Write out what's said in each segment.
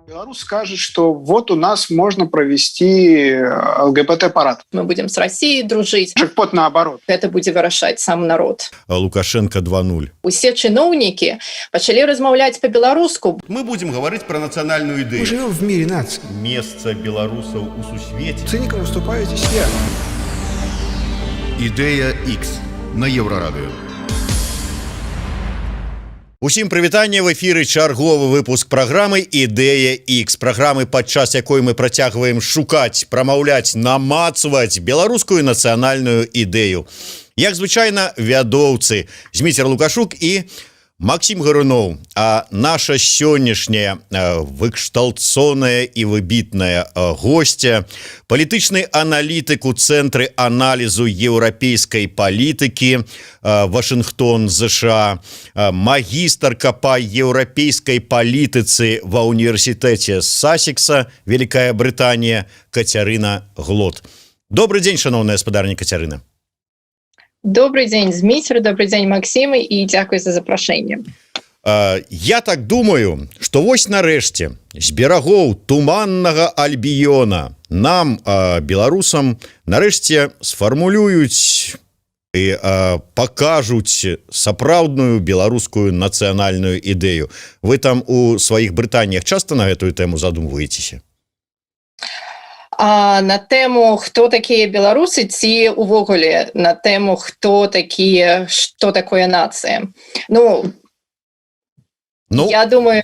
Беларусь скажет, что вот у нас можно провести ЛГБТ-парад. Мы будем с Россией дружить. Джекпот наоборот. Это будзе вырашаць сам народ. Лукашенко 2.0. Усе чыноўнікі пачалі размаўляць по-беларуску. Мы будем говорить про национальную Мы идею. живем в мире наций. Месца беларусаў у сусвеце. Циником выступаю здесь я. Ідэя X на Еўрарадыё. Усім прывітанне, в эфіры чарговы выпуск праграмы «Ідэя X», праграмы, падчас якой мы працягваем шукаць, прамаўляць, намацваць беларускую нацыянальную ідэю. Як звычайна, вядоўцы Зміцер Лукашук і Максім Гаруноў. А наша сённяшняя выкшталцоная і выбітная гостця — палітычны аналітык у Цэнтры аналізу еўрапейскай палітыкі, Вашынгтон, ЗША, магістарка па еўрапейскай палітыцы ва універсітэце Сасекса, Вялікая Брытанія, Кацярына Глот. Добры дзень, шаноўная спадарня Кацярына. Добрый дзень, Зміцер, добрый дзень, Максім, і дзякуй за запрашэнне. Я так думаю, что вось нарэшце з берагоў туманнага Альбіёна нам, беларусам, нарэшце сфармулююць і пакажуць сапраўдную беларускую нацыянальную ідэю. Вы там у сваіх Брытаніях часто на гэтую тэму задумваецеся? А на тэму, хто такія беларусы, ці увогуле на тэму, хто такія, что такое нацыя? Ну, Ну, я думаю.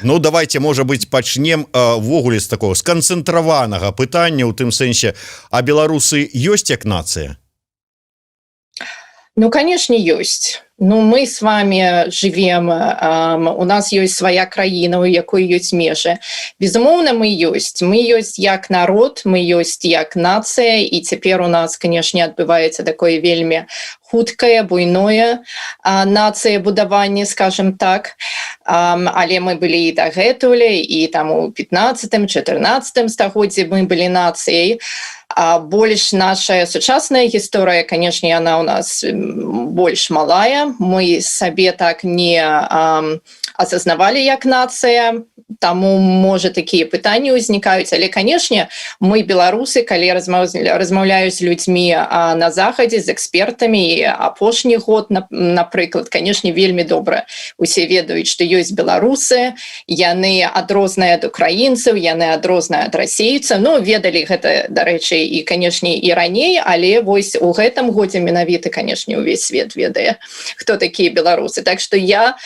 Ну, давайте, можа быть, пачнем увогуле з такого сканцэнтраванага пытання, у тым сэнсе, а беларусы ёсць як нацыя? Ну, конечно, ёсць. Ну, мы с вами живем, у нас ёсць свая краіна, у якой ёсць межы. Безумоўна, мы ёсць. Мы ёсць як народ, мы ёсць як нацыя, і цяпер у нас, конечно, адбываецца такое вельмі хуткае, буйное нацыя будаванне, скажем так. Але мы былі і дагэтуль, і там у 15, 14 стагоддзі мы былі нацыяй. А больш наша сучасная гісторыя, конечно, яна у нас больш малая. Мы сабе так не осознавалі як нацыя, таму, можа, такія пытанні ўзнікаюць. Але, конечно, мы беларусы. Калі размаўляю з людзьмі на захадзе, з экспертамі, і апошні год, напрыклад, конечно, вельмі добра усе ведаюць, што ёсць беларусы, яны адрозныя ад украінцаў, яны адрозныя ад расейцаў. Ну, ведалі гэта, дарэчы, і, конечно, і раней, але вось у гэтым годзе менавіта, конечно, увесь свет ведае, хто такія беларусы. Так что я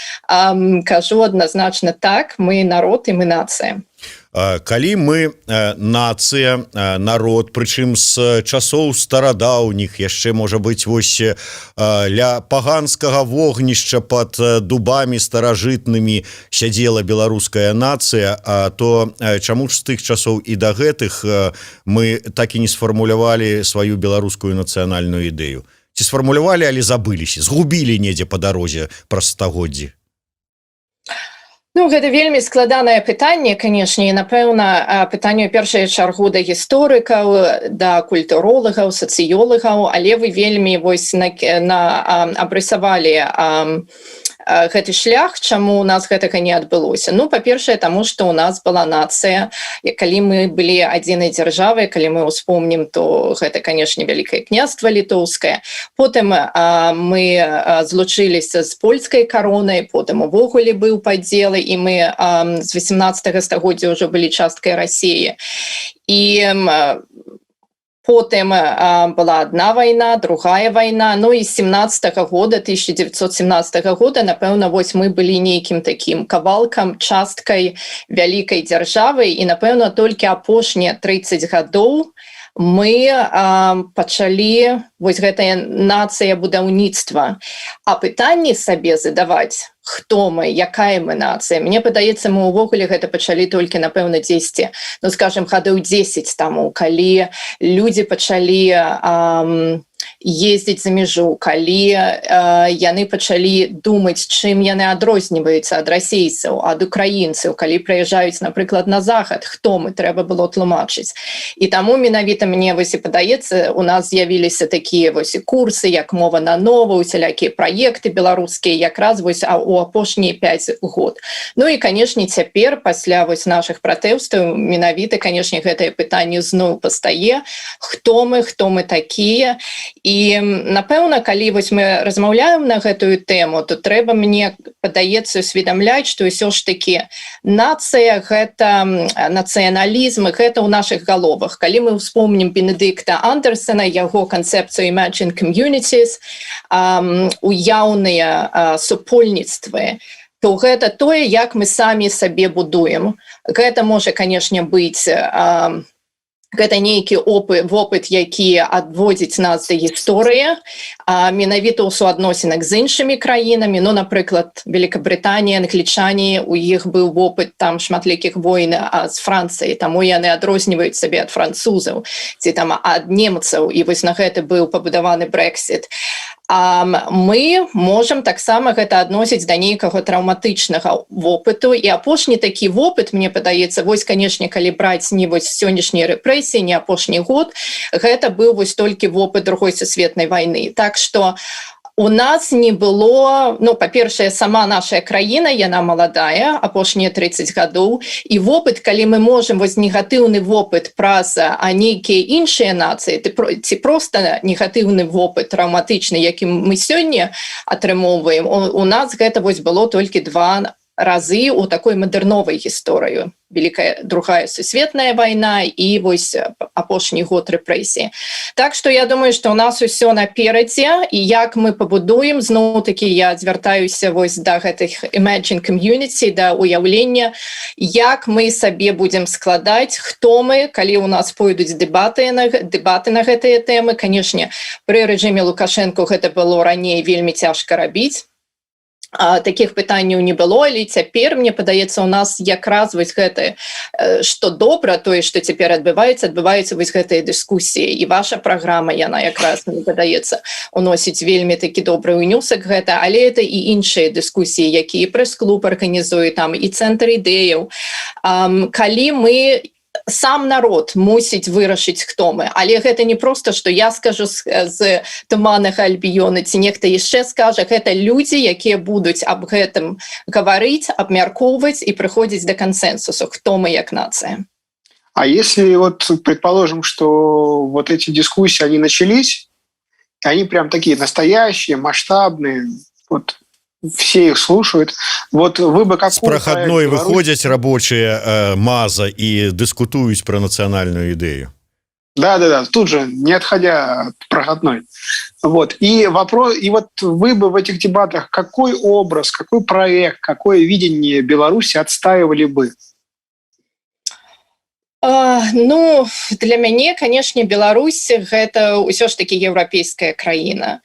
кажу адназначна: так, мы народ і мы нацыя. Калі мы нацыя, народ, прычым з часоў старадаўніх яшчэ, можа быть, вось ля паганскага вогнішча под дубамі старажытнымі сядзела беларуская нацыя, а то чаму ж з тых часоў і да гэтых мы так і не сфармулявалі сваю беларускую нацыянальную ідэю? Ці сфармулявалі, але забыліся, згубілі недзе па дарозе праз стагоддзі? Ну, гэта вельмі складанае пытанне, конечно, і, напэўна, пытанне ў першую чаргу да гісторыкаў, да культуролагаў, сацыёлагаў, але вы вельмі вось на абрысавалі гэты шлях, чаму у нас гэтага не адбылося. Ну, па-першае, таму што у нас была нацыя, і калі мы былі адзінай дзяржавай, калі мы успомнім, то гэта, конечно, Вялікае Княства Літоўскае. Потым мы злучыліся з польскай каронай, потым увогуле быў падзелы, і мы з 18 стагоддзя ўжо былі часткай Расіі. І потым была одна вайна, другая вайна. Ну і 17 -го года, 1917 года, напэўна, вось мы былі нейкім таким кавалкам, часткай вялікай дзяржавы, і, напэўна, толькі апошнія 30 гадоў мы пачалі вось гэтая нацыя будаўніцтва. А пытанні сабе задаваць, хто мы, якая мы нацыя, мне падаецца, мы увогуле гэта пачалі толькі, напэўна, 10, ну, скажем, гадоў 10 таму, калі людзі пачалі ездзіць за мяжу, калі яны пачалі думаць, чым яны адрозніваюцца ад расейцаў, ад украінцаў, калі прыязджаюць, напрыклад, на захад, хто мы, трэба было тлумачыць. І таму менавіта, мне вось і падаецца, у нас з'явіліся такія вось і курсы, як «Мова нанова», усялякія праекты беларускія, якраз вось у у апошнія 5 год. Ну і, канешне, цяпер, пасля вось наших пратэстаў, менавіта, канешне, гэтае пытанне зноў пастае: хто мы, хто мы такія? І, напэўна, калі вось мы размаўляем на гэтую тэму, то трэба, мне падаецца, усведамляць, што ўсё ж таки нацыя — гэта нацыяналізм, гэта ў наших галовах. Калі мы успомнім Бенедыкта Андерсона, яго канцэпцыю Imagined Communities, уяўныя супольніцтвы, то гэта тое, як мы самі сабе будуем. Гэта можа, канешне, быць, гэта нейкі опыт, які адводзіць нас да гісторыі, менавіта ў суадносінах з іншымі краінамі. Ну, напрыклад, Великабрытанія, англічане, у іх быў вопыт там шматлікіх войн з Францыяй, таму яны адрозніваюць сабе ад французаў ці там ад немцаў, і вось на гэта быў пабудаваны Брэксіт. Мы можам таксама гэта адносіць да нейкага траўматычнага вопыту. І апошні такі вопыт, мне падаецца, вось, канешне, калі браць не вось сённяшнія рэпрэсіі, не апошні год, гэта быў вось толькі вопыт Другой сусветнай войны. Так что у нас не было, ну, па-першае, сама наша краіна, яна маладая, апошнія 30 гадоў, і вопыт, калі мы можем вось негатыўны вопыт праз нейкія іншыя нацыі ты ці просто негатыўны вопыт траўматычны, якім мы сёння атрымоўваем, у нас гэта вось было толькі два разы у такой мадэрновай гісторыю: Великая Другая сусветная вайна і вось апошні год рэпрэсіі. Так что я думаю, что у нас усё наперадзе, і як мы пабудуем, зноў таки я звяртаюся вось да гэтых Imagined Community, да уяўлення, як мы сабе будзем складаць, хто мы, калі у нас пойдуць дэбаты на гэтыя тэмы. Канешне, пры рэжыме Лукашенко гэта было раней вельмі цяжка рабіць, таких пытанняў не было, але цяпер, мне падаецца, у нас якраз вось гэтае, что добра, тое, что цяпер адбываецца вось гэтыя дыскусіі, і ваша праграма, яна якраз, мне падаецца, уносіць вельмі такі добры ўнёсак гэта, але это і іншыя дыскусіі, якія прэс-клуб арганізуе там і цэнтр ідэяў, калі мы, сам народ мусіць вырашыць, хто мы. Але гэта не просто, что я скажу з Туманнага Альбіёна ці нехта яшчэ скажа. Гэта людзі, якія будуць аб гэтым гаварыць, абмяркоўваць і прыходзіць да кансенсусу, хто мы як нацыя. А если вот предположим, что вот эти дискуссии, они начались, они прям такие настоящие, масштабные, вот все их слушают. Вот вы бы как З праходной выходзяць рабочыя МАЗа і дыскутуюць пра нацыянальную ідэю. Да, тут же, не отходя от проходной. Вот. И вопрос, и вот вы бы в этих дебатах какой образ, какой проект, какое видение Беларуси отстаивали бы? Ну, для мяне, канешне, Беларусь — гэта ўсё ж таки еўрапейская краіна.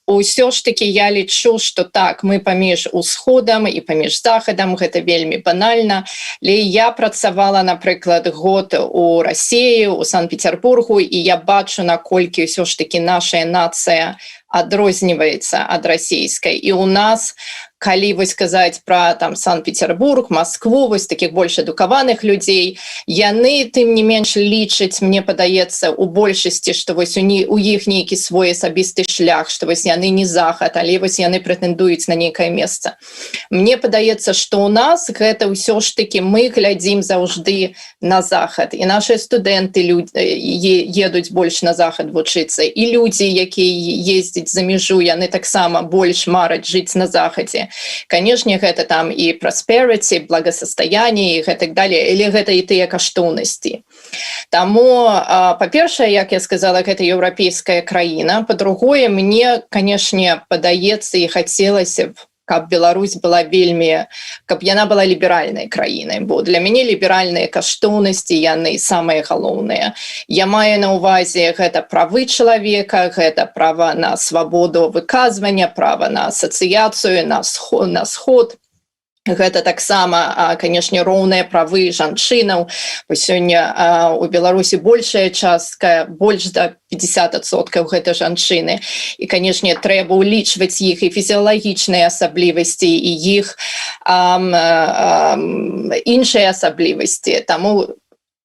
Ўсё ж таки я лічу, что так, мы паміж усходам і паміж захадам, гэта вельмі банальна, але я працавала, напрыклад, год у Расеі, у Санкт-Петербургу, і я бачу, наколькі ўсё ж таки наша нацыя адрозніваецца ад расійскай. І у нас, калі вось сказаць про там Санкт-Петербург, Москву, вось таких больш адукаваных людзей, яны тым не менш лічаць, мне падаецца, у большасці, что вось у іх нейкі свой асабісты шлях, что вось яны не захад, але вось яны прэтэндуюць на нейкае месца. Мне падаецца, что у нас гэта ўсё ж таки мы глядзім заўжды на захад, і наши студэнты, люди едуць больш на захад вучыцца, і людзі, якія ездзяць за мяжу, яны таксама больш мараць жыць на захадзе. Канешне, гэта там і prosperity, благосостояние і гэтак далее, или гэта і тыя каштоўнасці. Таму, па-першае, як я сказала, гэта еўрапейская краіна. Па-другое, мне, канешне, падаецца і хацелася б, каб Беларусь была вельмі, каб яна была ліберальнай краінай, бо для мяне ліберальныя каштоўнасці, яны самыя галоўныя. Я маю на увазе, гэта правы чалавека, гэта права на свабоду выказвання, права на асацыяцыю, на сход. Гэта таксама, канешне, роўныя правы жанчынаў. Сёння у Беларусі большая частка, больш да 50% — гэта жанчыны, і, канешне, трэба ўлічваць іх і фізіялагічныя асаблівасці, і іх іншыя асаблівасці. Таму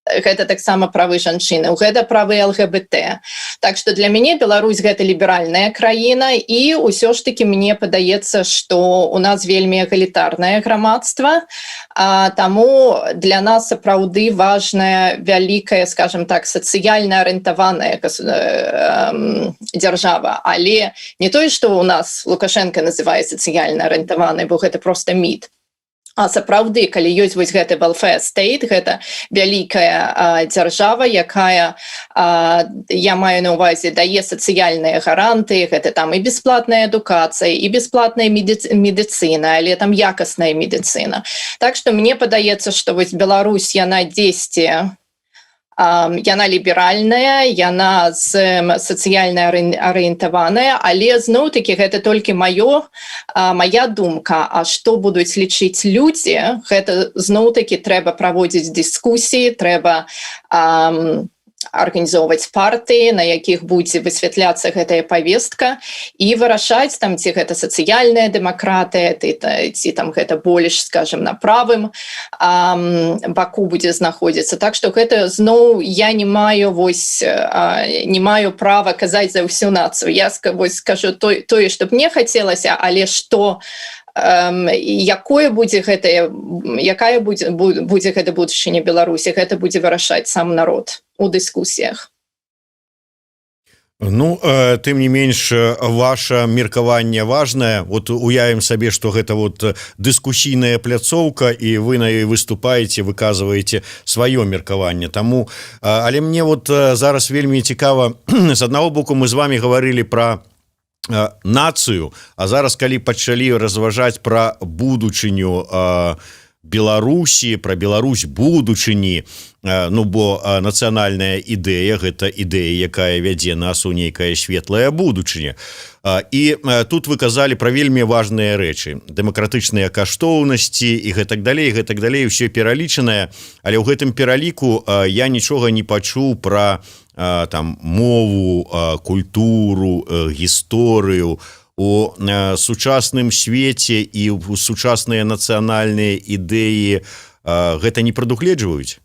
Гэта таксама правы жанчыны, гэта правы ЛГБТ. Так что для мяне Беларусь — гэта ліберальная краіна, і ўсё ж таки мне падаецца, что у нас вельмі эгалітарнае грамадства, таму для нас сапраўды важная вялікая, скажем так, сацыяльна арыентаваная дзяржава. Але не тое, что у нас Лукашенко называе сацыяльна арыентаванай, бо гэта просто міт. А сапраўды, калі ёсць вось гэты welfare state, гэта вялікая дзяржава, якая, я маю на увазе, дае сацыяльныя гаранты, гэта там і бесплатная адукацыя, і бесплатная медыцына, але там якасная медыцына. Так что мне падаецца, что вось Беларусь, яна дзесьці, яна ліберальная, яна з сацыяльна арыентаваная, але зноў-таки гэта толькі моя думка. А што будуць лічыць людзі, гэта зноў-таки трэба праводзіць дыскусіі, трэба арганізоўваць партыі, на якіх будзе высвятляцца гэтая повестка, і вырашаць там, ці гэта сацыяльная дэмакратыя ты ці там гэта больш, скажем, на правым баку будзе знаходзіцца. Так что гэта зноў я не маю вось не маю права казаць за ўсю нацыю. Я вось скажу тое, чтоб мне хацелася, але что якое будзе гэтае, якая будзе гэта будучыня Беларусі, гэта будзе вырашаць сам народ у дыскусіях. Ну, тым не менш, ваше меркаванне важное. Вот уявім сабе, что гэта вот дыскусійная пляцоўка, і вы на ёй выступаеце, выказваеце сваё меркаванне. Таму, але мне вот зараз вельмі цікава: з аднаго боку, мы з вами гаварылі про нацыю, а зараз, калі пачалі разважаць про будучыню Беларусі, про Беларусь будучыні, ну бо нацыянальная ідэя — гэта ідэя, якая вядзе нас у нейкая светлая будучыня. І тут вы казалі пра вельмі важныя рэчы: дэмакратычныя каштоўнасці і гэтак далей, гэтак далей, ўсё пералічанае. Але ў гэтым пераліку я нічога не пачуў про там мову, культуру, гісторыю. У сучасным свеце і ў сучасныя нацыянальныя ідэі гэта не прадугледжваюць?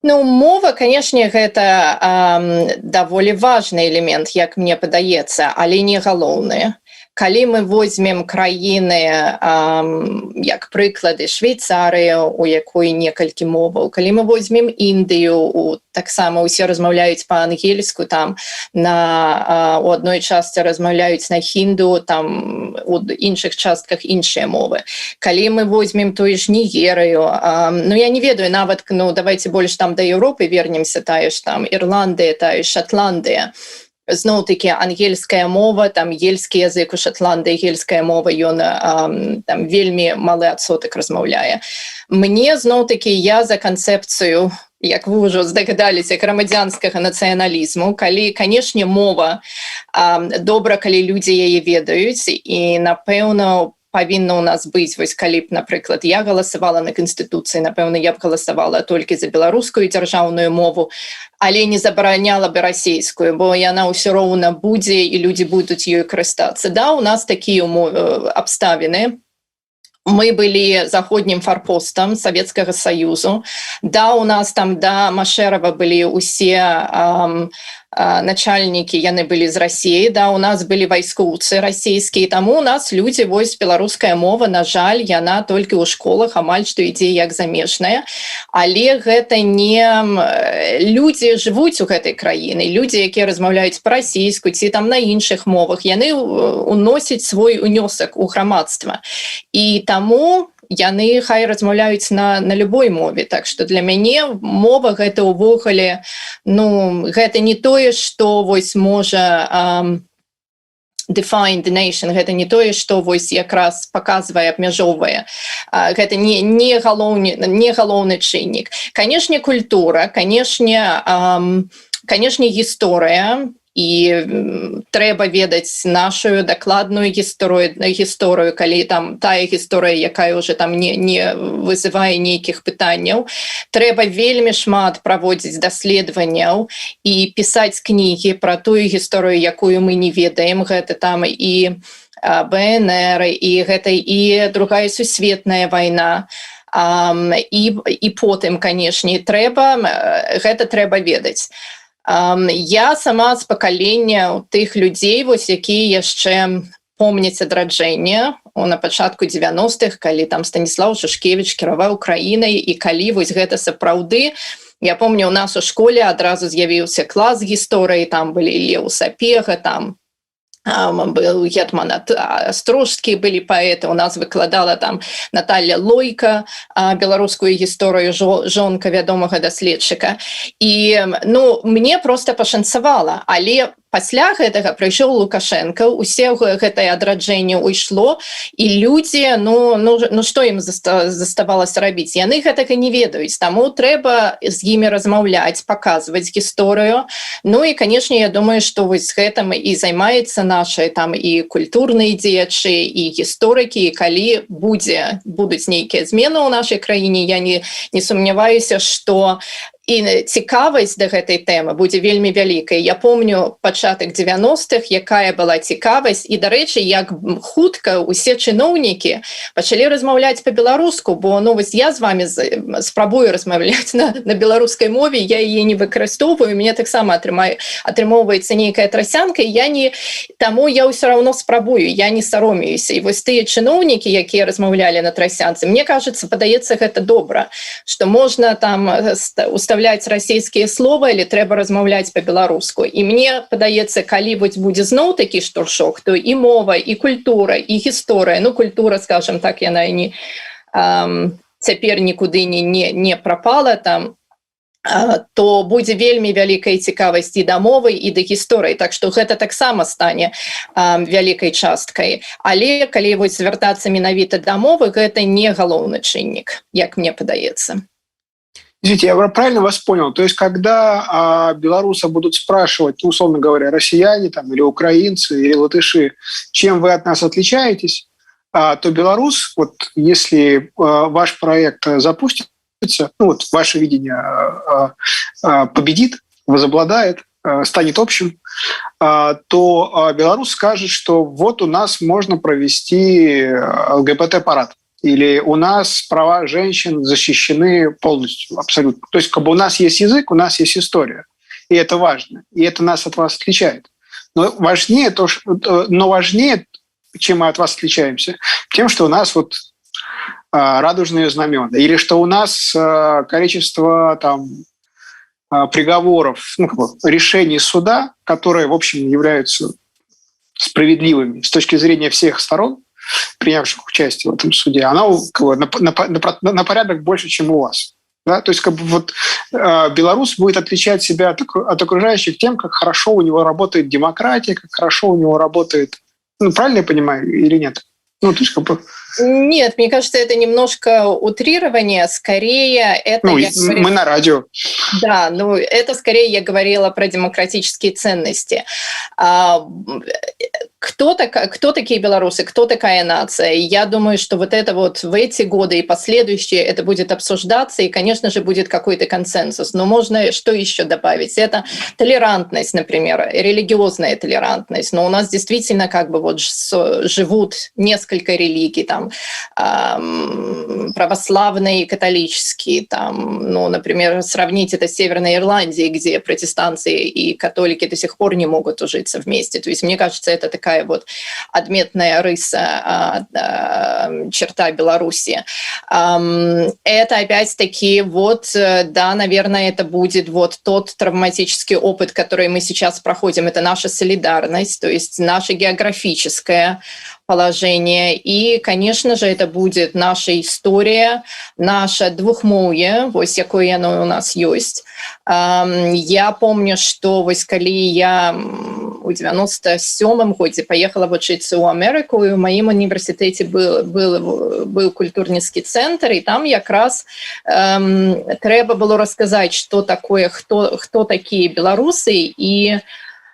Ну, мова, канешне, гэта даволі важны элемент, як мне падаецца, але не галоўны. Калі мы возьмем краіны, як прыклады, Швейцарыю, у якой некалькі моваў, калі мы возьмем Індыю, таксама усе размаўляюць па-ангельску, там на у адной частцы размаўляюць на хінду, там у іншых частках іншыя мовы. Калі мы возьмем той ж Нігерыю, ну, я не ведаю нават, ну, давайте больш там да Еўропы вернемся, тая ж там Ірландыя, тая ж Шатландыя, зноў-таки ангельская мова, там гельскі язык у Шатландыі, гельская мова, ён там вельмі малы адсотак размаўляе. Мне зноў-таки, я за канцэпцыю, як вы ўжо здагадаліся, грамадзянскага нацыяналізму, калі, канешне, мова, добра, калі людзі яе ведаюць, і, напэўна, павінна у нас быць, вось калі б, напрыклад, я галасавала на канстытуцыі, напэўна, я б галасавала толькі за беларускую дзяржаўную мову, але не забараняла бы расійскую, бо яна ўсё роўна будзе і людзі будуць ёй карыстацца. Да, у нас такія умовы, абставіны, мы былі заходнім фарпостам Савецкага Саюзу. Да, у нас там да Машэрава былі усе начальнікі, яны былі з России. Да, у нас былі вайскоўцы расійскія, таму у нас людзі, вось беларуская мова, на жаль, яна толькі ў школах амаль што ідзе як замежная. Але гэта не, людзі жывуць у гэтай краіны, людзі, якія размаўляюць па-расійску ці там на іншых мовах, яны уносяць свой унёсак у грамадства, і таму яны хай размаўляюць на любой мове. Так что для мяне мова — гэта ўвогуле, ну, гэта не тое, что вось можа define the nation, гэта не тое, что вось якраз показвае, абмяжоўвае, гэта не галоўны чыннік. Канешне, культура, канешне, гісторыя, і трэба ведаць нашу дакладную гісторыю, калі там тая гісторыя, якая уже там не вызывае нейкіх пытанняў. Трэба вельмі шмат праводзіць даследаванняў і пісаць кнігі про тую гісторыю, якую мы не ведаем. Гэта там і БНР, і гэта і Другая сусветная вайна. І потым, канешне, трэба гэта трэба ведаць. Я сама з пакалення тых людзей, вось, якія яшчэ помняць адраджэнне на пачатку 90-х, калі там Станіслав Шушкевич кіраваў краінай, і калі вось гэта сапраўды, я помню, у нас у школе адразу з'явіўся клас гісторыі, там былі Леў Сапега, там был гетман Астрожскі, былі паэты, у нас выкладала там Наталья Лойка беларускую гісторыю, жонка вядомага даследчыка. І, ну, мне просто пашанцавала, але пасля гэтага прыйшоў Лукашенко, усе гэтае адраджэнне уйшло, і людзі, ну что ім заставалася рабіць? Яны гэтага не ведаюць, таму трэба з імі размаўляць, паказваць гісторыю. Ну і, канешне, я думаю, что вось гэтым і займаецца наши там і культурныя дзеячы, і гісторыкі. І калі будуць нейкія змены ў нашай краіне, я не сумняваюся, что і цікавасць да гэтай тэмы будзе вельмі вялікай. Я помню пачатак 90-х, якая была цікавасць, і, дарэчы, як хутка усе чыноўнікі пачалі размаўляць по-беларуску, бо, ну, вось я з вами спрабую размаўляць на беларускай мове, я яе не выкарыстоўваю, мне таксама атрымоўваецца нейкая трасянка, я не таму я ўсё равно спрабую, я не саромеюся. І вось тыя чыноўнікі, якія размаўлялі на трасянцы, мне кажется, падаецца, гэта добра, что можна там уставляць расійскія словы или трэба размаўляць по-беларуску. І мне падаецца, калі вось будзе зноў такі штуршок, то і мова, і культура, і гісторыя, ну, культура, скажем так, яна і не цяпер нікуды не пропала там, то будзе вельмі вялікай цікавасць і да мовы, і да гісторыі. Так что гэта таксама стане вялікай часткай. Але калі вось звяртацца менавіта да мовы, гэта не галоўны чыннік, як мне падаецца. Извините, я правильно вас понял? То есть, когда белоруса будут спрашивать, ну, условно говоря, россияне там, или украинцы, или латыши, чем вы от нас отличаетесь, то белорус, вот если ваш проект запустится, ну, вот ваше видение победит, возобладает, станет общим, то белорус скажет, что вот у нас можно провести ЛГБТ-парад или у нас права женщин защищены полностью, абсолютно. То есть как бы у нас есть язык, у нас есть история, и это важно, и это нас от вас отличает. Но важнее, чем мы от вас отличаемся, тем, что у нас вот радужные знамена, или что у нас количество там приговоров, ну, как бы, решений суда, которые, в общем, являются справедливыми с точки зрения всех сторон, принявших участие в этом суде, она как бы на порядок больше, чем у вас. Да? То есть как бы вот белорус будет отличать себя от окружающих тем, как хорошо у него работает демократия, как хорошо у него работает. Ну, правильно я понимаю или нет? Ну, то есть как бы. Нет, мне кажется, это немножко утрирование. Скорее, это Ну, я говорила. Мы на радио. Да, ну, это скорее я говорила про демократические ценности. Кто такие белорусы, кто такая нация? Я думаю, что вот это вот в эти годы и последующие это будет обсуждаться, и, конечно же, будет какой-то консенсус. Но можно что еще добавить? Это толерантность, например, религиозная толерантность. Но у нас действительно как бы вот живут несколько религий, там, православные и католические, там, ну, например, сравнить это с Северной Ирландией, где протестанты и католики до сих пор не могут ужиться вместе. То есть, мне кажется, это такая вот адметная рыса, черта Беларуси. Это опять-таки вот, да, наверное, это будет вот тот травматический опыт, который мы сейчас проходим, это наша солидарность, то есть наше географическое положение. И, конечно же, это будет наша история, наша двухмоўе, вось якое яно у нас ёсць. Я помню, что вось калі я у 97 годзе поехала вучыцца ў Амерыку, і ў маім універсітэце был культурніцкі цэнтр, і там якраз трэба было расказаць, что такое, хто такія беларусы. І,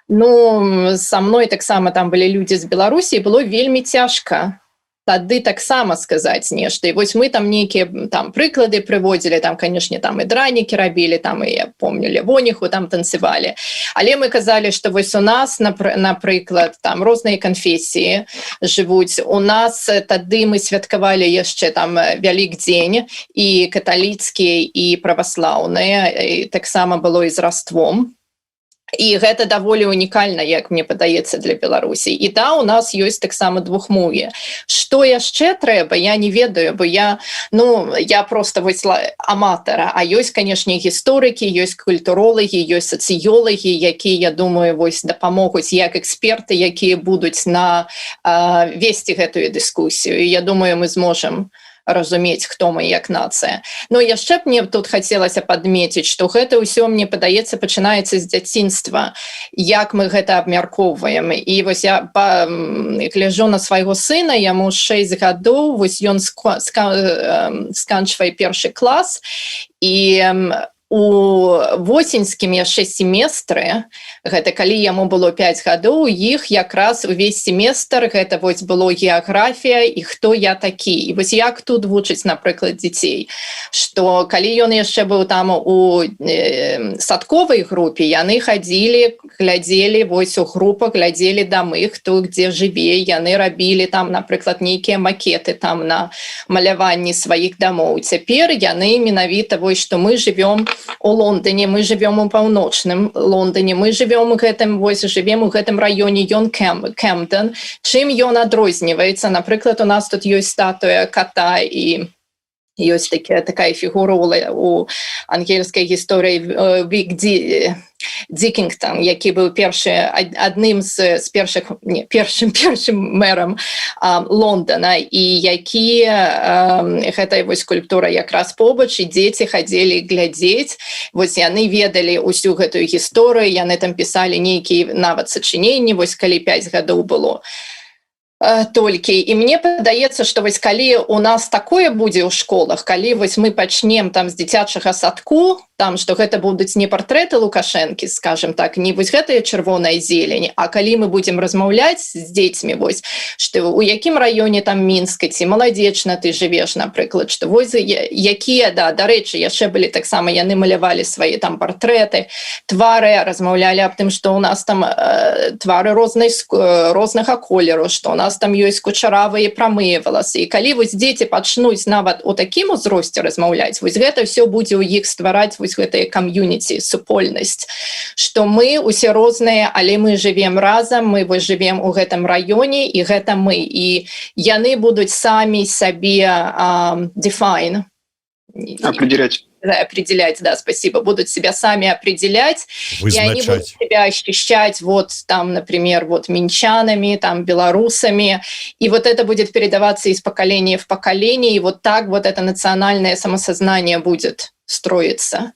ну, со мной таксама там былі людзі з Беларусі, было вельмі цяжка. Тады таксама сказаць нешта. І вось мы там нейкія там прыклады прыводзілі, там, канешне, там і дранікі рабілі, там і, я помню, Лявоніху там танцевалі, але мы казалі, что вось у нас, напрыклад, там розныя канфесіі жывуць у нас. Тады мы святкавалі яшчэ там Вялік дзень, і каталіцкія, і праваслаўныя, і таксама было і з Раством, і гэта даволі унікальна, як мне падаецца, для Беларусі. І да, у нас ёсць таксама двухмоўе. Что яшчэ трэба, я не ведаю, бо я, ну, я просто вось аматара. А ёсць, канешне, гісторыкі, ёсць культуролагі, ёсць сацыёлагі, якія, я думаю, вось дапамогуць як эксперты, якія будуць на весці гэтую дыскусію. Я думаю, мы зможам разумець, хто мы як нацыя. Но яшчэ б мне тут хацелася падмеціць, что гэта ўсё, мне падаецца, пачынаецца з дзяцінства, як мы гэта абмяркоўваем. І вось я гляжу на свайго сына, яму 6 гадоў, вось ён сканчвае першы клас, і у восеньскім яшчэ семестры, гэта калі яму было 5 гадоў, іх якраз увесь семестр гэта вось было геаграфія і «Хто я такі?». І вось як тут вучыць, напрыклад, дзяцей, что калі ён яшчэ быў там у садковай групе, яны хадзілі, глядзелі вось у групах, глядзелі дамы, хто дзе жыве, яны рабілі там, напрыклад, нейкія макеты там на маляванні сваіх дамоў. Цяпер яны менавіта вось, што мы живём у Лондоне, мы живём у паўночным Лондоне, мы живём у гэтым, вось живем у гэтым раёне, ён Кэмдэн, чым ён адрозніваецца. Напрыклад, у нас тут ёсць статуя кота, і ёсць такая фігура у ангельскай гісторыі, Вік Дзікінгтон, які быў першы, адным з першых, не першым, першым мэрам Лондона, і які гэтая вось скульптура якраз побач, і дзеці хадзілі глядзець. Вось яны ведалі ўсю гэтую гісторыю, яны там пісалі нейкія нават сачыненні, вось калі 5 гадоў было толькі. І мне падаецца, что вось калі у нас такое будзе ў школах, калі вось мы пачнем там з дзіцячага садку, там, что гэта будуць не партрэты Лукашэнкі, скажем так, не вось гэтая чырвоная зелень, а калі мы будем размаўляць з дзецьмі, вось что у якім раёне там Мінска ці Маладзечна ты жывеш, напрыклад, что вось якія, да, дарэчы, яшчэ былі таксама, яны малявалі свае там партрэты, твары, размаўлялі аб тым, что у нас там твары рознай рознага колеру, что у нас там ёсць кучаравыя, прамыя валасы. І калі вось дзеці пачнуць нават у такім узросце размаўляць, вось гэта все будзе ў іх ствараць вось гэтыя кам'юніці, супольнасць, что мы усе розныя, але мы живем разам, мы вось живем у гэтым раёне, і гэта мы, і яны будуць самі сабе define. Определять. Определять, да, спасибо, будут себя сами определять, и они будут себя ощущать вот там, например, вот минчанами, там, белорусами, и вот это будет передаваться из поколения в поколение, и вот так вот это национальное самосознание будет строиться.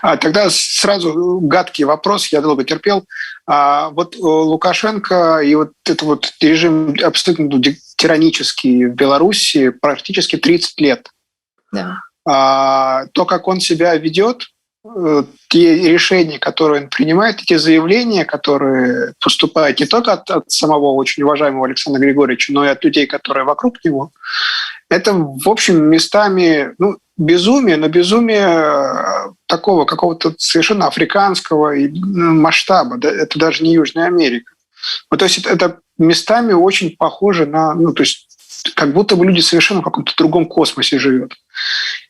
Тогда сразу гадкий вопрос, я долго терпел. Вот Лукашенко и вот этот вот режим абсолютно, ну, тиранический в Беларуси практически 30 лет. Да. То, как он себя ведет, те решения, которые он принимает, те заявления, которые поступают не только от самого очень уважаемого Александра Григорьевича, но и от людей, которые вокруг него, это, в общем, местами, ну, безумие, но безумие такого какого-то совершенно африканского, ну, масштаба. Да? Это даже не Южная Америка. Вот, то есть это местами очень похоже на, ну, то есть как будто бы люди совершенно в каком-то другом космосе живут.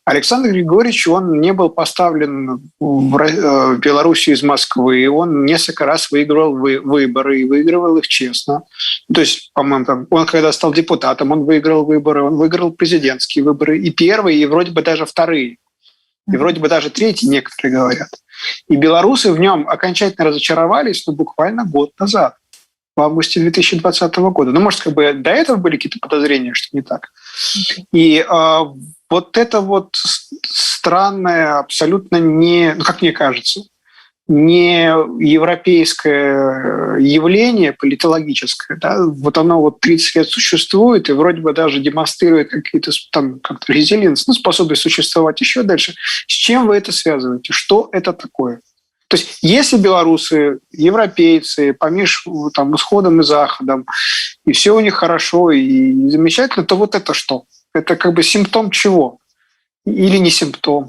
Александр Григорьевич, он не был поставлен в Белоруссию из Москвы, он несколько раз выигрывал выборы и выигрывал их честно. То есть, по-моему, там, он когда стал депутатом, он выиграл выборы, он выиграл президентские выборы, и первые, и вроде бы даже вторые, и вроде бы даже третьи, некоторые говорят. И белорусы в нем окончательно разочаровались, ну, буквально год назад, в августе 2020 года. Ну, может, как бы до этого были какие-то подозрения, что не так. И вот это вот странное, абсолютно не, ну, как мне кажется, не европейское явление политологическое, да, вот оно вот 30 лет существует и вроде бы даже демонстрирует какие-то там как-то resilience, ну, способность существовать еще дальше. С чем вы это связываете? Что это такое? То есть если белорусы, европейцы, паміж там усходом и заходом, и все у них хорошо и замечательно, то вот это что? Это как бы симптом чего? Или не симптом?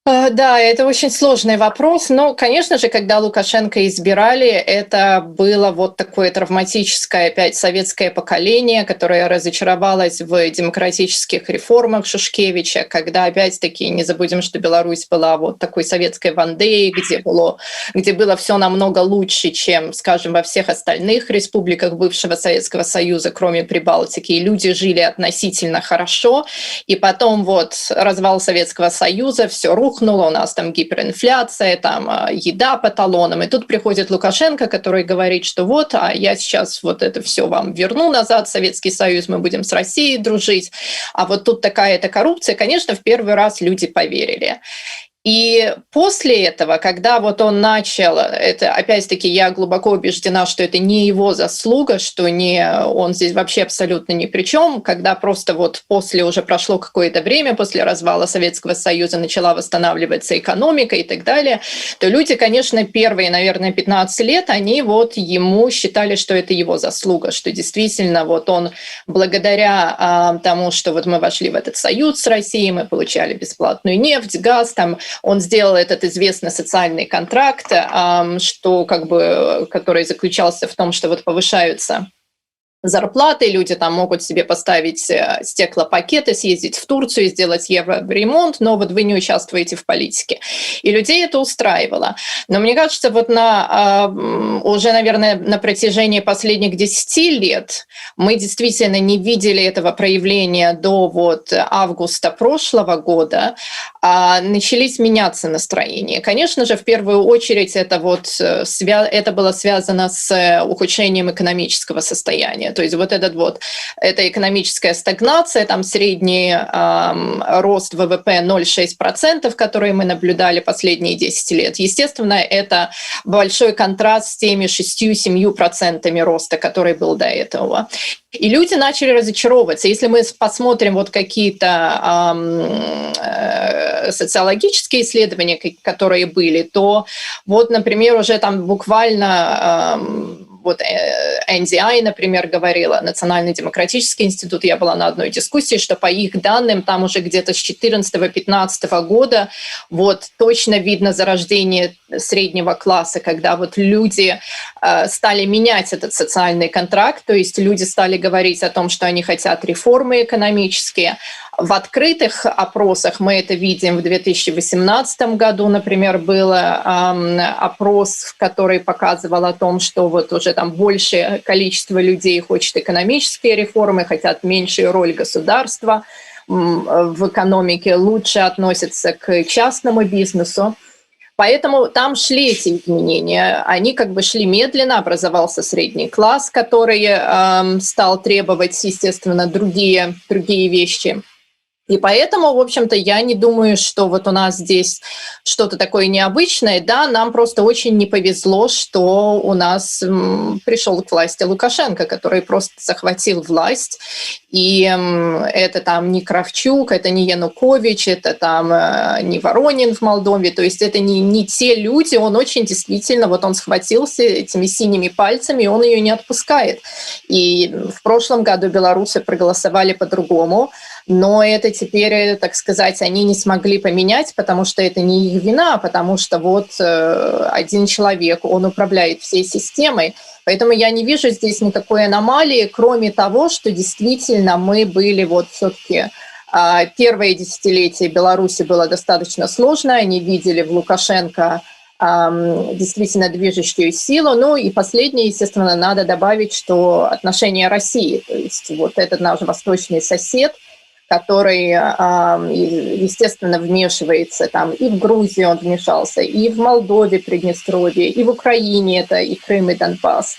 Да, это очень сложный вопрос. Но, конечно же, когда Лукашенко избирали, это было вот такое травматическое опять советское поколение, которое разочаровалось в демократических реформах Шушкевича, когда, опять-таки, не забудем, что Беларусь была вот такой советской Вандеей, где было все намного лучше, чем, скажем, во всех остальных республиках бывшего Советского Союза, кроме Прибалтики, и люди жили относительно хорошо. И потом вот развал Советского Союза, все рухнуло, у нас там гиперинфляция, там еда по талонам. И тут приходит Лукашенко, который говорит, что вот, а я сейчас вот это все вам верну назад, Советский Союз, мы будем с Россией дружить. А вот тут такая-то коррупция. Конечно, в первый раз люди поверили. И после этого, когда вот он начал, это опять-таки я глубоко убеждена, что это не его заслуга, что не он здесь вообще абсолютно ни при чем, когда просто вот после, уже прошло какое-то время после развала Советского Союза, начала восстанавливаться экономика и так далее, то люди, конечно, первые, наверное, 15 лет, они вот ему считали, что это его заслуга, что действительно вот он благодаря тому, что вот мы вошли в этот союз с Россией, мы получали бесплатную нефть, газ, там он сделал этот известный социальный контракт, что как бы, который заключался в том, что вот повышаются зарплаты, люди там могут себе поставить стеклопакеты, съездить в Турцию, сделать евроремонт, но вот вы не участвуете в политике. И людей это устраивало. Но мне кажется, вот уже, наверное, на протяжении последних 10 лет мы действительно не видели этого проявления до вот августа прошлого года, начались меняться настроения. Конечно же, в первую очередь это вот это было связано с ухудшением экономического состояния. То есть вот этот вот, эта экономическая стагнация, там средний рост ВВП 0,6%, который мы наблюдали последние 10 лет. Естественно, это большой контраст с теми 6-7% роста, который был до этого. И люди начали разочаровываться. Если мы посмотрим вот какие-то социологические исследования, которые были, то вот, например, уже там буквально вот NDI, например, говорила, Национальный демократический институт, я была на одной дискуссии, что по их данным там уже где-то с 14-15 года вот точно видно зарождение среднего класса, когда вот люди стали менять этот социальный контракт, то есть люди стали говорить о том, что они хотят реформы экономические. В открытых опросах мы это видим в 2018 году, например, был опрос, который показывал о том, что вот уже там большее количество людей хочет экономические реформы, хотят меньшую роль государства в экономике, лучше относятся к частному бизнесу. Поэтому там шли эти изменения. Они как бы шли медленно, образовался средний класс, который стал требовать, естественно, другие вещи. И поэтому, в общем-то, я не думаю, что вот у нас здесь что-то такое необычное. Да, нам просто очень не повезло, что у нас пришел к власти Лукашенко, который просто захватил власть. И это там не Кравчук, это не Янукович, это там не Воронин в Молдове. То есть это не те люди, он очень действительно, вот он схватился этими синими пальцами, и он ее не отпускает. И в прошлом году белорусы проголосовали по-другому, но это теперь, так сказать, они не смогли поменять, потому что это не их вина, потому что вот один человек, он управляет всей системой. Поэтому я не вижу здесь никакой аномалии, кроме того, что действительно мы были вот все-таки первое десятилетие Беларуси было достаточно сложно, они видели в Лукашенко действительно движущую силу. Ну и последнее, естественно, надо добавить, что отношение России, то есть вот этот наш восточный сосед, который, естественно, вмешивается там и в Грузию он вмешался, и в Молдове, Приднестровье, и в Украине это и Крым, и Донбасс.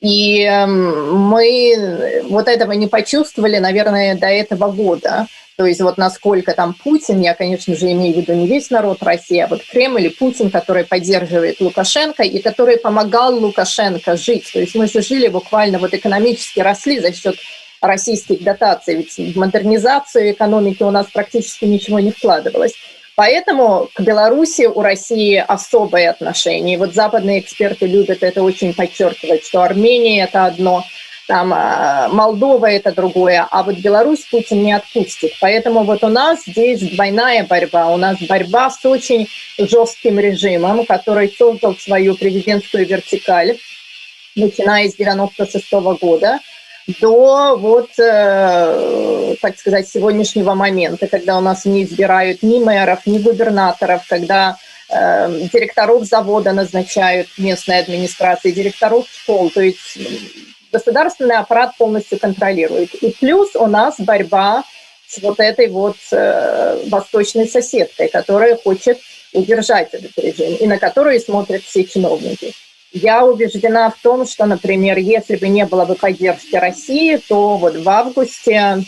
И мы вот этого не почувствовали, наверное, до этого года. То есть вот насколько там Путин, я, конечно же, имею в виду не весь народ России, а вот Кремль и Путин, который поддерживает Лукашенко и который помогал Лукашенко жить. То есть мы же жили буквально, вот экономически росли за счет российских дотаций, ведь в модернизацию экономики у нас практически ничего не вкладывалось. Поэтому к Беларуси у России особое отношение. И вот западные эксперты любят это очень подчеркивать, что Армения – это одно, там Молдова – это другое, а вот Беларусь Путин не отпустит. Поэтому вот у нас здесь двойная борьба. У нас борьба с очень жестким режимом, который создал свою президентскую вертикаль, начиная с 96 года до вот, так сказать, сегодняшнего момента, когда у нас не избирают ни мэров, ни губернаторов, когда директоров завода назначают местные администрации, директоров школ, то есть государственный аппарат полностью контролирует. И плюс у нас борьба с вот этой вот восточной соседкой, которая хочет удержать этот режим и на которую смотрят все чиновники. Я убеждена в том, что, например, если бы не было бы поддержки России, то вот в августе,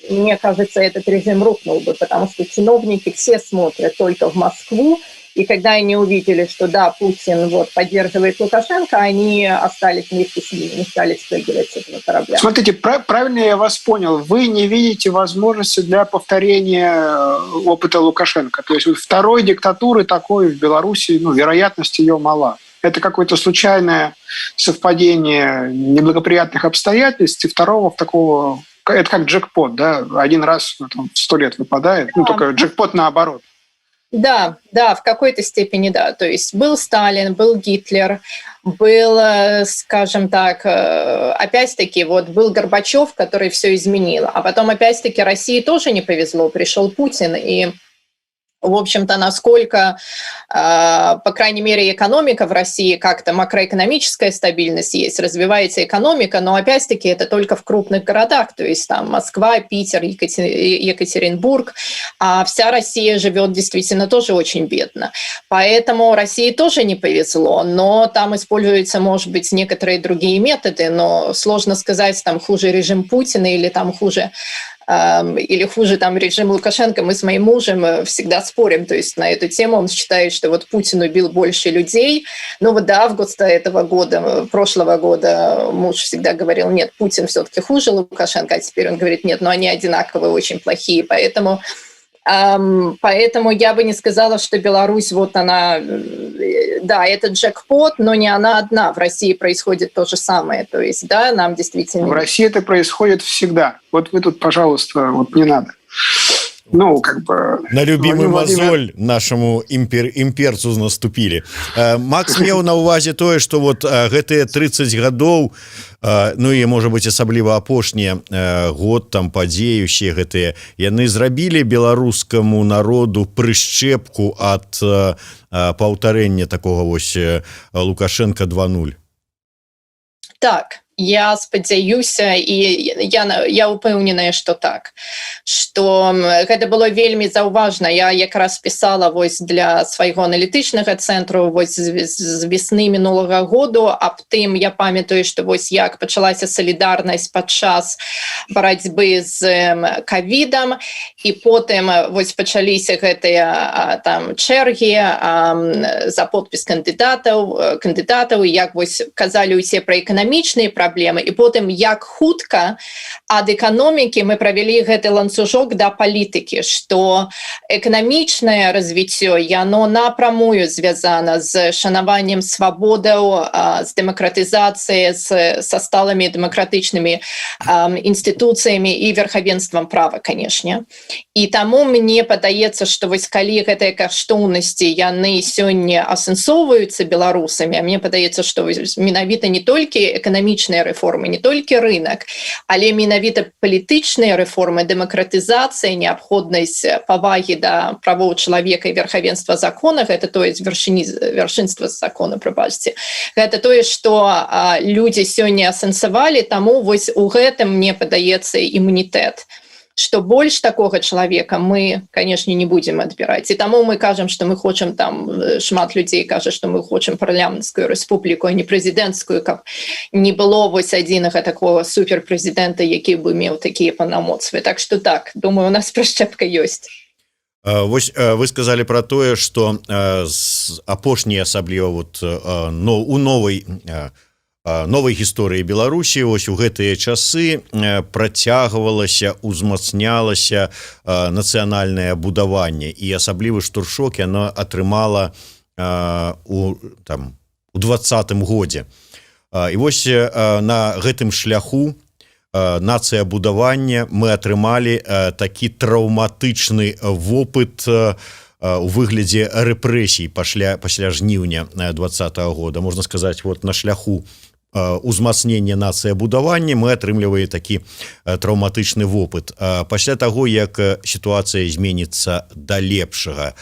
мне кажется, этот режим рухнул бы, потому что чиновники все смотрят только в Москву, и когда они увидели, что да, Путин вот поддерживает Лукашенко, они остались вместе с ним, не стали спрыгивать с этого корабля. Смотрите, правильно я вас понял, вы не видите возможности для повторения опыта Лукашенко. То есть второй диктатуры такой в Беларуси, ну, вероятность ее мала. Это какое-то случайное совпадение неблагоприятных обстоятельств, и второго такого. Это как джекпот, да, один раз, ну, там, в 100 лет выпадает, ну, только джекпот наоборот. Да, в какой-то степени да. То есть был Сталин, был Гитлер, был, скажем так, опять-таки, вот был Горбачев, который все изменил. А потом, опять-таки, России тоже не повезло, пришел Путин, и, в общем-то, насколько, по крайней мере, экономика в России как-то, макроэкономическая стабильность есть, развивается экономика, но опять-таки это только в крупных городах, то есть там Москва, Питер, Екатеринбург, а вся Россия живет действительно тоже очень бедно. Поэтому России тоже не повезло, но там используются, может быть, некоторые другие методы, но сложно сказать, там хуже режим Путина или хуже там режим Лукашенко. Мы с моим мужем всегда спорим, то есть на эту тему. Он считает, что вот Путин убил больше людей. Но вот до августа этого года, прошлого года муж всегда говорил: нет, Путин все-таки хуже Лукашенко, а теперь он говорит: нет, но они одинаковые, очень плохие. Поэтому я бы не сказала, что Беларусь, вот она, да, это джекпот, но не она одна. В России происходит то же самое. То есть, да, нам действительно. В России это происходит всегда. Вот вы тут, пожалуйста, вот не надо. Ну, как бы. На любимый мозоль нашаму имперцу наступілі. Макс меў на увазе тое, что вот гэтыя 30 гадоў, ну і, можа быть, асабліва апошнія год, там падзеі усе гэтыя, яны зрабілі беларускаму народу прышчэпку ад паўтарэння такого вось Лукашенко 2.0. Так, я спадзяюся і я упэўненая, что так, что гэта было вельмі заўважна. Я якраз пісала вось для свайго аналітычнага цэнтру вось з весны мінулага году аб тым. Я памятаю, что вось як пачалася салідарнасць падчас барацьбы з кавідам, і потым вось пачаліся гэтыя там чэргі за подпіс кандыдатаў, як вось казалі усе пра эканамічныя праблемы, і потым як хутка ад эканомікі мы правялі гэты ланцужок да палітыкі, что эканамічнае развіццё, яно напрамую звязана з шанаваннем свабодаў, з дэмакратызацыяй, са сталымі дэмакратычнымі інстытуцыямі і верхавенствам права, канешне. І таму мне падаецца, что вось калі гэтыя каштоўнасці, яны сёння асэнсоўваюцца беларусамі, а мне падаецца, что менавіта не толькі эканамічныя рэформы, не толькі рынок, але менавіта палітычныя рэформы, дэмакратызацыя, неабходнасць павагі да правоў чалавека і верхавенства закона, гэта тое, вяршынства закона, прабачце, гэта тое, что людзі сёння асэнсавалі. Таму вось у гэтым, мне падаецца, імунітэт, что больш такога чалавека мы, конечно, не будем адбіраць. І таму мы кажам, что мы хочам там, шмат людзей кажа, что мы хочам парламенцкую рэспубліку, а не прэзідэнцкую, каб не было вось адзінага такого суперпрэзідэнта, які бы меў такія панамоцтвы. Так что так, думаю, у нас прышчэпка ёсць. Вось вы сказали про тое, что апошні, асабліва вот, но у новой Новай гісторыі Беларусі, ось у гэтыя часы працягвалася, узмацнялася нацыянальнае будаванне, і асаблівы штуршок яно атрымала у там у 20-м годзе. І вось на гэтым шляху нацыябудавання мы атрымалі такі траўматычны вопыт у выглядзе рэпрэсій пасля жніўня 20-го года. Можна сказаць, вот на шляху узмацнення нацыябудавання мы атрымлівае такі траўматычны вопыт. Пасля таго, як сітуацыя зменіцца да лепшага,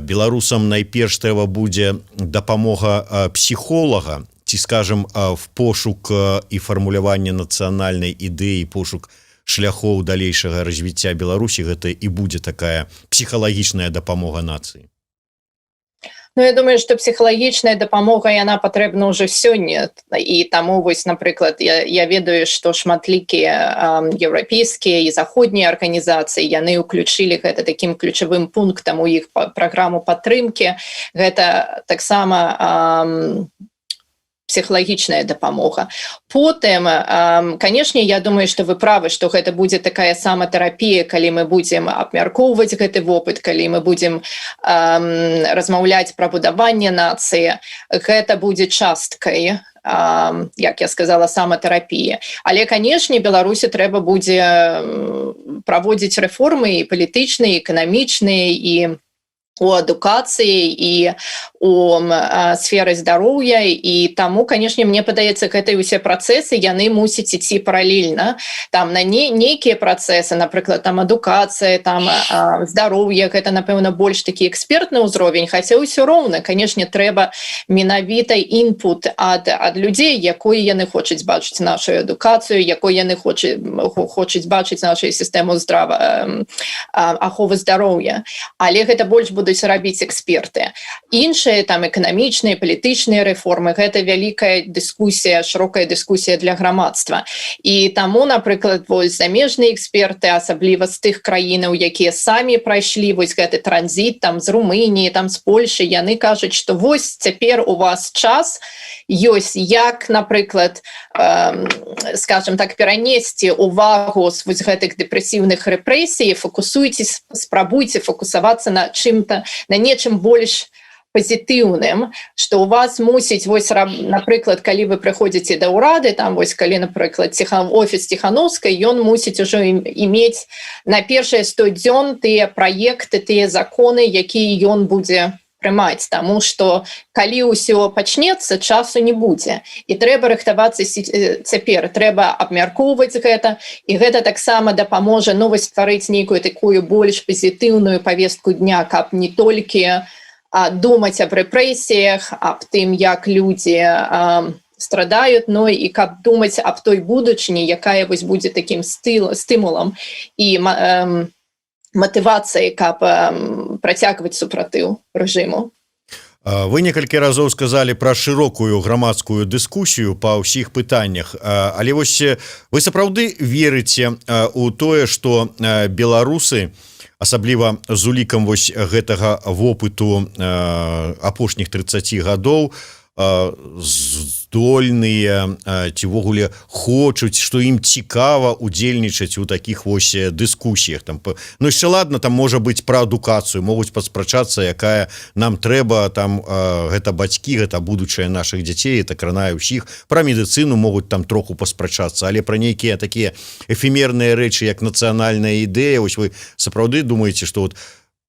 беларусам найперш трэба будзе дапамога псіхолага ці, скажем, в пошук і фармуляванне нацыянальнай ідэі, пошук шляхоў далейшага развіцця Беларусі, гэта і будзе такая псіхалагічная дапамога нацыі? Ну, я думаю, што псіхалагічная дапамога, яна патрэбна ўжо сёння. І таму вось, напрыклад, я ведаю, што шматлікія еўрапейскія і заходнія арганізацыі, яны ўключылі гэта такім ключавым пунктам у іх праграму падтрымкі. Гэта таксама псіхалагічная дапамога. Потым, конечно, я думаю, што вы правы, што гэта будзе такая саматэрапія, калі мы будзем абмяркоўваць гэты вопыт, калі мы будзем размаўляць пра будаванне нацыі, гэта будзе часткай, як я сказала, саматэрапіі. Але, конечно, Беларусі трэба будзе праводзіць рэформы і палітычныя, эканамічныя, і у адукацыі, і у сферы здароўя. І таму, конечно, мне падаецца, гэта ўсе працэсы, яны мусяць ісці паралельна. Там на не нейкія працэсы, напрыклад, там адукацыя, там здароўе, гэта, напэўна, больш такі экспертны ўзровень, хаця ўсё роўна, конечно, трэба менавіта інпут ад людзей, якой яны хочуць бачыць нашу адукацыю, якой яны хочуць бачыць нашу сістэму аховы здароўя. Але гэта больш будуць рабіць эксперты. Іншыя там эканамічныя, палітычныя рэформы, гэта вялікая дыскусія, шырокая дыскусія для грамадства. І таму, напрыклад, вось замежныя эксперты, асабліва з тых краінаў, якія самі прайшлі вось гэты транзіт, там з Румыніі, там з Польшы, яны кажуць, што вось цяпер у вас час ёсць, як, напрыклад, скажем так, перанесці увагу з вось гэтых дэпрэсіўных рэпрэсій, фокусуйцесь, спрабуйце фокусавацца на чым-то, на нечым больш пазітыўным, што у вас мусіць вось, напрыклад, калі вы прыходзіце да ўрады, там вось калі, напрыклад, офіс Ціхановскай, ён мусіць ужо иметь на першыя 100 дзён тыя праекты, тыя законы, якія ён будзе прымаць, таму што калі ўсё пачнецца, часу не будзе, і трэба рыхтавацца цяпер, трэба абмяркоўваць гэта. І гэта таксама дапаможа, ну, вось стварыць нейкую такую больш пазітыўную павестку дня, каб не толькі думаць аб рэпрэсіях, аб тым, як людзі страдаюць, но і каб думаць аб той будучыні, якая вось будзе такім стымулам і матывацыяй, каб працягваць супратыў рэжыму. Вы некалькі разоў сказалі пра шырокую грамадскую дыскусію па ўсіх пытаннях, але вось вы сапраўды верыце у тое, што беларусы, асабліва з улікам вось гэтага вопыту апошніх 30 гадоў, здольныя ці ўвогуле хочуць, што ім цікава удзельнічаць у такіх вось дыскусіях там? Ну, яшчэ ладно, там, можа быць, пра адукацыю могуць паспрачацца, якая нам трэба там, гэта бацькі, гэта будучае наших дзяцей, это кранае ўсіх, пра медыцыну могуць там троху паспрачацца, але пра нейкія такія эфемерныя рэчы, як нацыянальная ідэя, ось вы сапраўды думаеце, што вот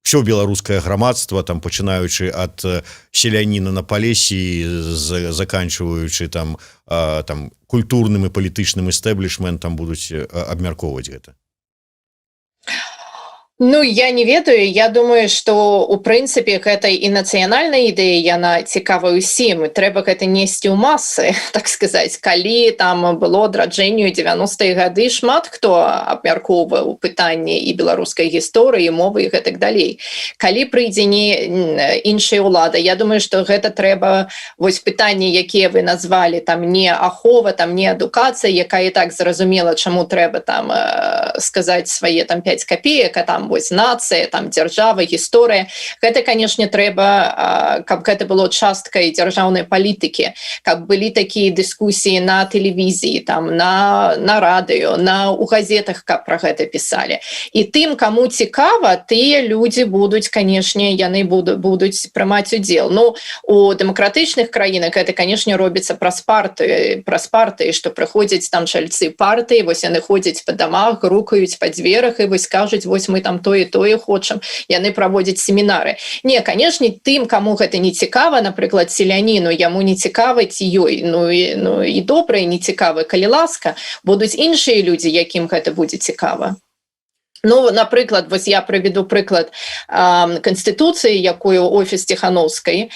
усё беларускае грамадства там, пачынаючы ад селяніна на Палесі, заканчваючы там культурным і палітычным істэблішментам, будуць абмяркоўваць гэта? Ну, я не ведаю. Я думаю, што у прынцыпе гэта і нацыянальная ідэя, яна цікава ўсім, трэба гэта несці ў масы, так сказаць. Калі там было адраджэнню 90-е гады, шмат хто абмяркоўваў пытанні і беларускай гісторыі, мовы і гэтак далей. Калі прыйдзе не іншая ўлада, я думаю, што гэта трэба вось пытанні, якія вы назвалі, там не ахова, там не адукацыя, якая і так зразумела, чаму трэба там сказаць свае там 5 копеек, а там Там вось нацыя, там дзяржава, гісторыя. Гэта, канешне, трэба, каб гэта было часткай дзяржаўнай палітыкі, каб былі такія дыскусіі на тэлевізіі, там на радыё, у газетах, каб про гэта пісалі. І тым, кому цікава, тыя людзі будуць, канешне, яны будуць прымаць удзел. Ну, у дэмакратычных краінах это, канешне, робіцца праз партыі, что прыходзяць там чальцы партыі, вось яны ходзяць по дамах, грукаюць па дзверах і вось кажуць: «Вось мы там тое, тое хочам». Яны праводзяць семінары. Не, канешне, тым, кому гэта не цікава, напрыклад, селяніну, яму не цікава ці ёй, ну і добра, не цікава, калі ласка, будуць іншыя людзі, якім гэта будзе цікава. Ну, напрыклад, вось я прыведу прыклад канстытуцыі, якую офіс Ціхановскай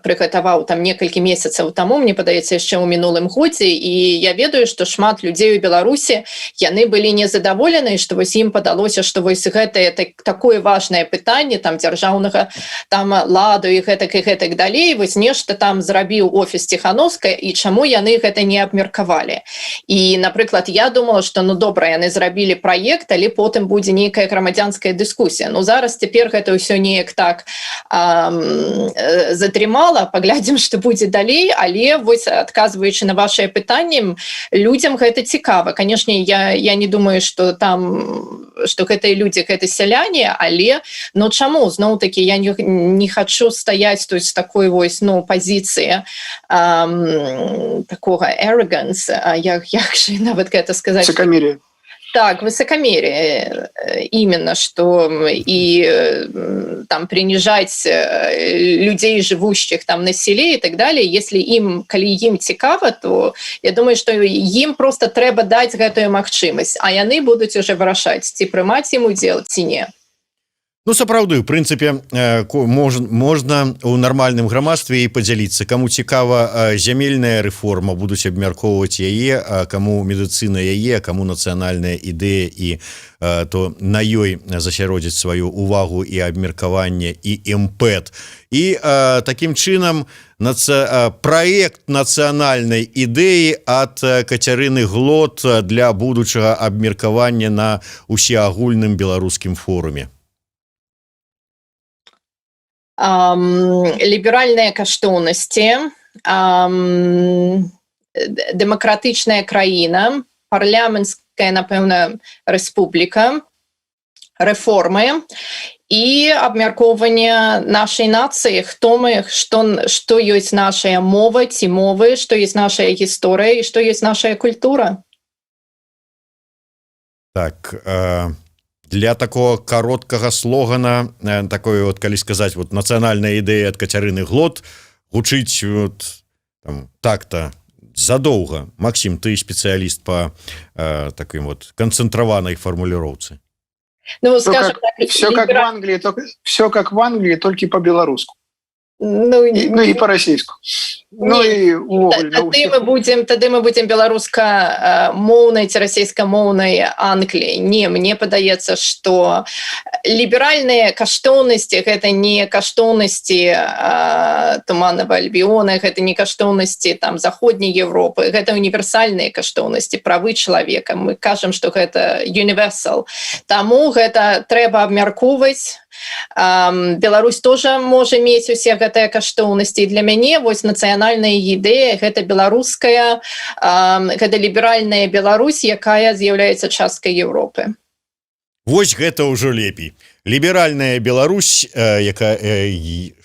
прыгатаваў там некалькі месяцаў таму, мне падаецца, яшчэ ў мінулым годзе. І я ведаю, што шмат людзей у Беларусі, яны былі незадаволены, што вось ім падалося, што вось гэтае такое важное пытанне там дзяржаўнага там ладу і гэтак далей, вось нешта там зрабіў офіс Ціхановскай, і чаму яны гэта не абмеркавалі. І, напрыклад, я думала, што, ну, добра, яны зрабілі праект, але потым будзе нейкая грамадзянская дыскусія. Ну, зараз, цяпер гэта ўсё неяк так затрымала, паглядзім, што будзе далей. Але вось, адказваючы на ваше пытанне, людзям гэта цікава. Канешне, я не думаю, что там, что гэтыя людзі — гэта сяляне, але, ну, чаму? Зноў таки я не хочу стаять тут з такой вось, ну, пазіцыі такого arrogance, як же нават гэта сказать? Высокомерие. Так, высокомерие, именно что, и там принижать людей, живущих там на селе, и так далее. Если им, калі ім цікава, то я думаю, что ім просто трэба даць гэтую магчымасць, а яны будуць уже вырашаць, ці прымаць ім удзел, ці не. Ну, сапраўды, в прынцыпе, можна у нармальным грамадстве і падзяліцца: каму цікава зямельная рэформа, будуць абмяркоўваць яе, каму медыцына — яе, каму нацыянальная ідэя, і то на ёй засяродзіць сваю увагу і абмеркаванне, і імпэт. І такім чынам праект нацыянальнай ідэі ад Кацярыны Глот для будучага абмеркавання на усеагульным беларускім форуме. Ліберальныя каштоўнасці, дэмакратычная краіна, парламенцкая, напэўна, рэспубліка, рэформы і абмяркоўванне нашай нацыі, хто мы, што ёсць наша мова ці мовы, што есть наша гісторыя і што есть наша культура. Так, для такого кароткага слогана, такое вот, калі сказать, вот нацыянальная ідэя ад Кацярыны Глот, гучыць вот, там, так-то задоўга. Максім, ты спецыяліст по таким вот канцэнтраванай фармуліроўцы. Ну, все скажем как, так, все как в Англии, только, все как в Англии, только по-белоруску. Ну, ну и по-расійску. Ну і увогуле на тады ўсіх. Мы будзем беларуска-моўнай ці расійскамоўнай Англіі. Не, мне падаецца, что ліберальныя каштоўнасці — гэта не каштоўнасці Туманнага Альбіона, гэта не каштоўнасці там Заходняй Европы, гэта універсальныя каштоўнасці, правы чалавека. Мы кажам, что гэта universal. Таму гэта трэба абмяркоўваць. Беларусь тоже можа мець усе гэтыя каштоўнасці. І для мяне вось нацыянальная ідэя — гэта беларуская, гэта ліберальная Беларусь, якая з'яўляецца часткай Европы. Вось гэта ўжо лепей. Ліберальная Беларусь, якая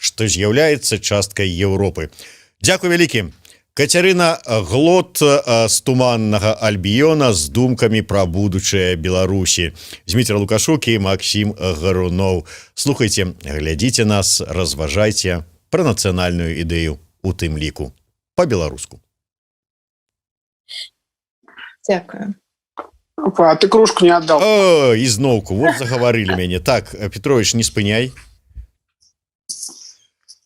што з'яўляецца часткай Европы. Дзякуй вялікі. Кацярына Глот з Туманнага Альбіёна з думкамі пра будучае Беларусі. Зміцер Лукашук і Максім Гаруноў. Слухайце, глядзіце нас, разважайце пра нацыянальную ідэю, у тым ліку по-беларуску. Дзякую. Опа, а ты кружку не отдал. Ізноўку вот загаварылі мяне. Так, Петрович, не спыняй.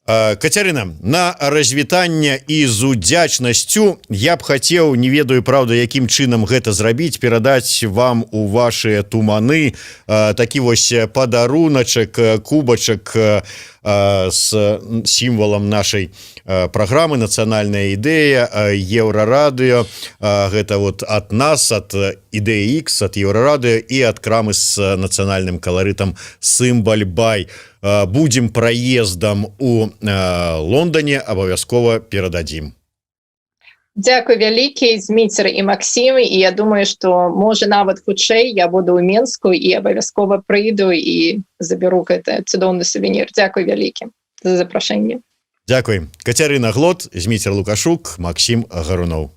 Кацярына, на развітанне і з удзячнасцю я б хацеў, не ведаю, праўда, якім чынам гэта зрабіць, перадаць вам у вашыя туманы такі вось падаруначак, кубачак. с сімвалам нашай праграмы «Нацыянальная ідэя», Еўрарадыё. Гэта вот от нас, от «Ідэі X», от Еўрарадыё і ад крамы с нацыянальным каларытам «Сымбаль Бай». Будем праездам у Лондоне, абавязкова перададзім. Дзякуй вялікі, Зміцер і Максім, і я думаю, что, можа, нават хутчэй я буду ў Менску і абавязкова прыйду і заберу гэты цудоўны сувенір. Дзякуй вялікі за запрашэнне. Дзякуй. Кацярына Глот, Зміцер Лукашук, Максім Гаруноў.